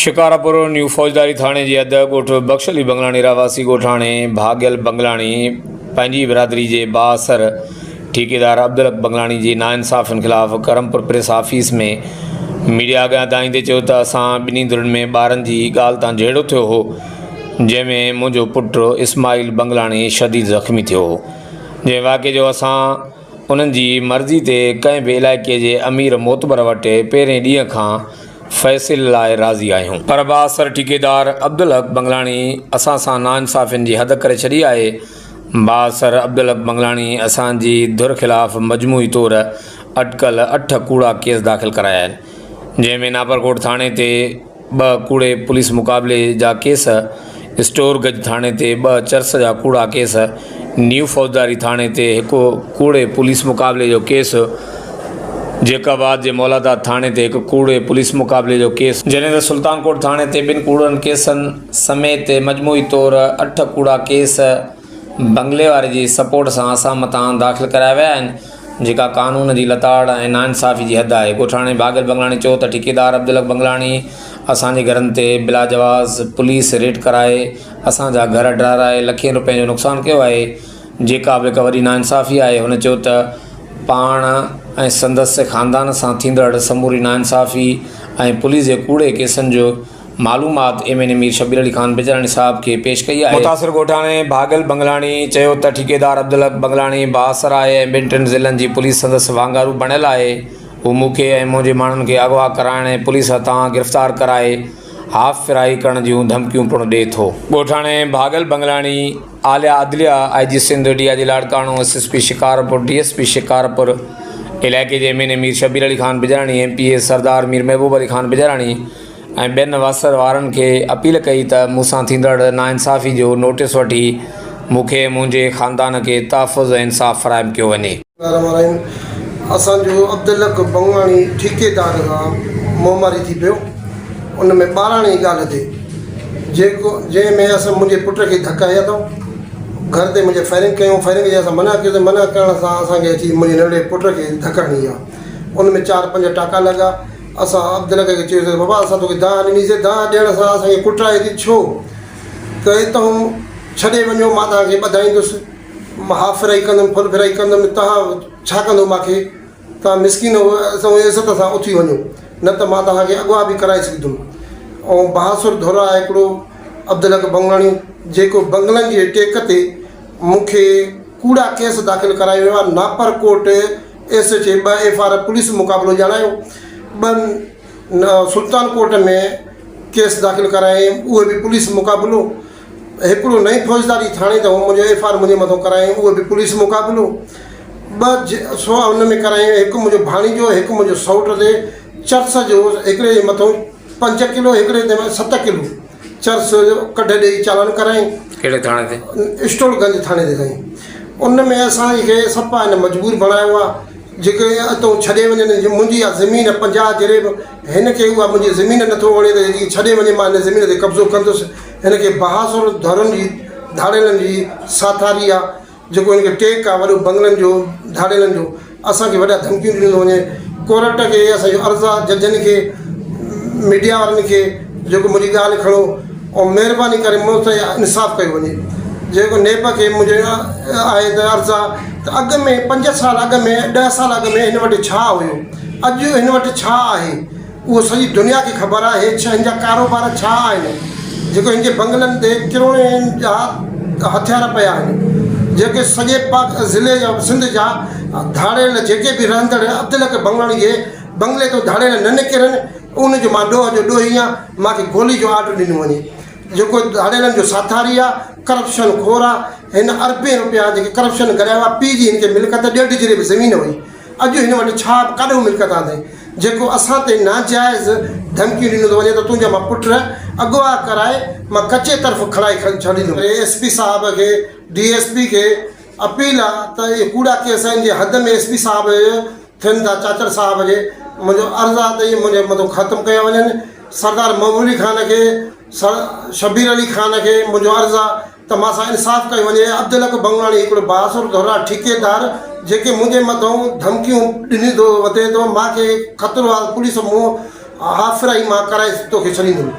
شڪارپور نيو فوجداري ٿاڻي جي حد ڳوٺ بخش علي بنگلاڻي رهواسي ڳوٺاڻي ڀاڳيل بنگلاڻي پنهنجي برادري جي بااثر ٺيڪيدار عبدالحق بنگلاڻي جي ناانصافين خلاف ڪرمپور پريس آفيس ۾ ميڊيا اڳيان دانهيندي چيو ته اسان ٻنهي ڌرين ۾ ٻارن جي ڳالهه تان جهيڙو ٿيو هو جنهن ۾ منهنجو پٽ اسماعيل بنگلاڻي شديد زخمي ٿيو هو جنهن واقعي جو اسان انهن جي مرضي تي ڪنهن به علائقي جي امير معتبر وٽ پهرين ڏينهن کان فيصلي لاء راضي آهيون. پر بااثر ٺيڪيدار عبدالحق بنگلاڻي اسان سان ناانصافين جي حد ڪري ڇڏي آهي. بااثر عبدالحق بنگلاڻي اسان جي ڌر خلاف مجموعي طور اٽڪل اٺ ڪوڙا ڪيس داخل ڪرايا آهن، جنهن ۾ ناپرڪوٽ ٿاڻي تي ٻه ڪوڙي پوليس مقابلي جا ڪيس، اسٽور گج ٿاڻي تي ٻه چرس جا ڪوڙا ڪيس، نيو فوجداري ٿاڻي تي هڪ ڪوڙي پوليس مقابلي جو ڪيس، جيڪب آباد جي مولاداد ٿاڻي تي هڪ ڪوڙي پوليس مقابلي جو ڪيس، جڏهن ته سلطان ڪوٽ ٿاڻي تي ٻن ڪوڙن ڪيسن سميت مجموعي طور اٺ ڪوڙا ڪيس بنگلي واري جي سپورٽ سان اسان مٿان داخل ڪرايا ويا آهن. جيڪا قانون جي لتاڙ ۽ ناانصافي جي حد آهي. ڳوٺاڻي ڀاڳل بنگلاڻي چيو ته ٺيڪيدار عبدالحق بنگلاڻي اسان جي گهرن تي بلاجواز پوليس ريڊ ڪرائي اسان جا گهر ڊهرائي لکين روپين جو نقصان ڪيو آهي جيڪا به هڪ وڏي ناانصافي آهي هن چيو ته پاڻ ۽ سندس خاندان سان ٿيندڙ سموري ناانصافي ۽ پوليس جي ڪوڙي ڪيسن جو معلومات M N A Mir Shabbir Ali Khan Bijarani صاحب کي پيش ڪئي آهي. متاثر ڳوٺاڻي ڀاڳل بنگلاڻي چيو ته ٺيڪيدار عبدالحق بنگلاڻي بااثر آهي ۽ ٻن ٽن ضلعن جي پوليس سندس وانگارو بڻيل آهي، هو مون کي ۽ منهنجي ماڻهن کي اغوا ڪرائڻ ۽ پوليس هٿان گرفتار ڪرائي هاف فرائي ڪرڻ جون ڌمڪيون پڻ ڏئي ٿو. ڳوٺاڻي ڀاڳل بنگلاڻي اعليٰ عدليه، I G Sindh, D I G Larkana, S S P Shikarpur, D S P Shikarpur, علائقي جي M N A Mir Shabbir Ali Khan Bijarani, M P A Sardar Mir Mehboob Ali Khan Bijarani ۽ ٻين واسر وارن کي appeal ڪئي ته مون سان ٿيندڙ ناانصافي جو نوٽيس وٺي مون کي ۽ منهنجي خاندان کي تحفظ ۽ انصاف فراهم ڪيو وڃي. الرحمٰن الرحيم اسان جو عبدالحق بنگاڻي ٺيڪيدار سان موماري ٿي پيو ان ۾ ٻاراڻي ڳالهه تي جيڪو جنهن ۾ اسان منهنجي پٽ کي ڌڪ هنيا اٿئون گهر تي منهنجي فائرنگ ڪيون فائرنگ جي اسان منع ڪيوسين منع ڪرڻ سان اسان کي اچي منهنجي ننڍڙي پٽ کي ڌڪ هڻي ويا ان ۾ چار پنج ٽاڪا لڳا اسان عبدالحق کي چيوسين بابا اسان توکي دانهن ڏنيسين دانهن ڏيڻ سان اسان کي ڪٽرائي ٿي ڇو ته اتهون ڇڏي وڃو مان توهان کي ٻڌائيندس مان هاف فرائي ڪندم فل فرائي ڪندم توهان ڇا ڪندو مان کي توهان مسڪين سو عزت سان اٿي وڃو نه ته مان توهان کي اغوا به ڪرائي سگهندم ۽ بهاسر ڌر آهي هڪڙو عبدالحق بنگلاڻي جيڪو بنگلن جي ٽيڪ تي مون کي ڪوڙا ڪيس داخل ڪرايو ويو آهي ناپر ڪورٽ ايس ايڇ اي ٻه ايف آر پوليس مقابلو ڄاڻايو ٻه سلطان ڪورٽ ۾ ڪيس داخل ڪرايائين اهي به پوليس مقابلو هڪڙو نئين فوجداري ٿاڻي تان منهنجو ايف آر منهنجي مٿو ڪرايائين اهو به پوليس مقابلو ٻه سو ان ۾ ڪرايائين هڪ منهنجو ڀاڻيجو هڪ منهنجو سئوٽ تي چرس جو هڪڙي جي مٿو پنج ڪلو هڪڙي تي ست ڪلو چرس ڪڍ ڏيئي چالان ڪرايائين. ڪهڙي ٿاڻي تي؟ اسٽول گنج ٿاڻي تي سائين. ان ۾ اسان کي صفا هن مجبور بڻايو آ جيڪي اتو ڇڏي وڃن منهنجي اها زمين 50 جريب هن کي اها منهنجي زمين نٿو وڻي ته جيڪي ڇڏي وڃي مان هن زمين تي قبضو ڪندس هن کي بهاسر ڌرن جي ڌاڙيلن جي ساٿاري آ جيڪو هن کي ٽيڪ آ وڏو بنگلن جو ڌاڙيلن جو اسان کي وڏا ڌمڪيون ڏنيون ٿو وڃي ڪورٽ کي اسان جو عرض آ ججن کي ميڊيا وارن کي جيڪو منهنجي ڳالهه کڻو ۽ مهرباني ڪري مون سان انصاف ڪيو وڃي جيڪو نيب کي منهنجو آهي ته عرض آ ته اڳ ۾ پنج سال اڳ ۾ ڏهه سال اڳ ۾ هن وٽ ڇا هيو اڄ هن وٽ ڇا آهي اهو سڄي دنيا کي خبر آهي ڇا هن جا ڪاروبار ڇا آهن جيڪو هن جي بنگلن تي ڪروڙين جا هٿيار پيا آهن جيڪي سڄي پاڪ ضلعي جا سنڌ جا ڌاڙيل جيڪي به رهندڙ عبدالحق بنگلاڻي جي بنگلي تان ڌاڙيل نه نڪرن ان جو مان ڏوهه جو ڏوهي آهيان مان کي گولي جو آرڊر ڏنو وڃي جيڪو ڌاڙيلن جو ساٿاري آهي ڪرپشن خور آهي هن اربين روپيا جيڪي ڪرپشن ڪرايو آهي پيء جي هن کي ملڪيت ڏيڍ جريب زمين هئي اڄ هن وٽ ڇا ڪاڏهون ملڪيت آندئي، جيڪو اسان تي ناجائز ڌمڪيون ڏنو ٿو وڃي ته تنهنجا مان پٽ اغوا ڪرائي مان ڪچي طرف کڻائي ڇڏيندم. ايس پي صاحب کي ڊي ايس پي کي اپيل آ ته اهي ڪوڙا ڪيس آهن جي حد ۾ ايس پي صاحب ٿين ٿا چاچڙ صاحب کي منهنجو عرض آ ته اهي منهنجي مٿو ختم ڪيا وڃن سردار محبوب علي خان کي شبير علي خان کي منهنجو عرض آ ته مان سان انصاف ڪيو وڃي، عبدالحق بنگلاڻي هڪڙو بااثر ڌرا ٺيڪيدار جيڪي منهنجي مٿئون ڌمڪيون ڏني ٿو وتي ٿو مان کي خطرو آ پوليس مون هاف فرائي مان ڪرائي توکي ڇڏيندم.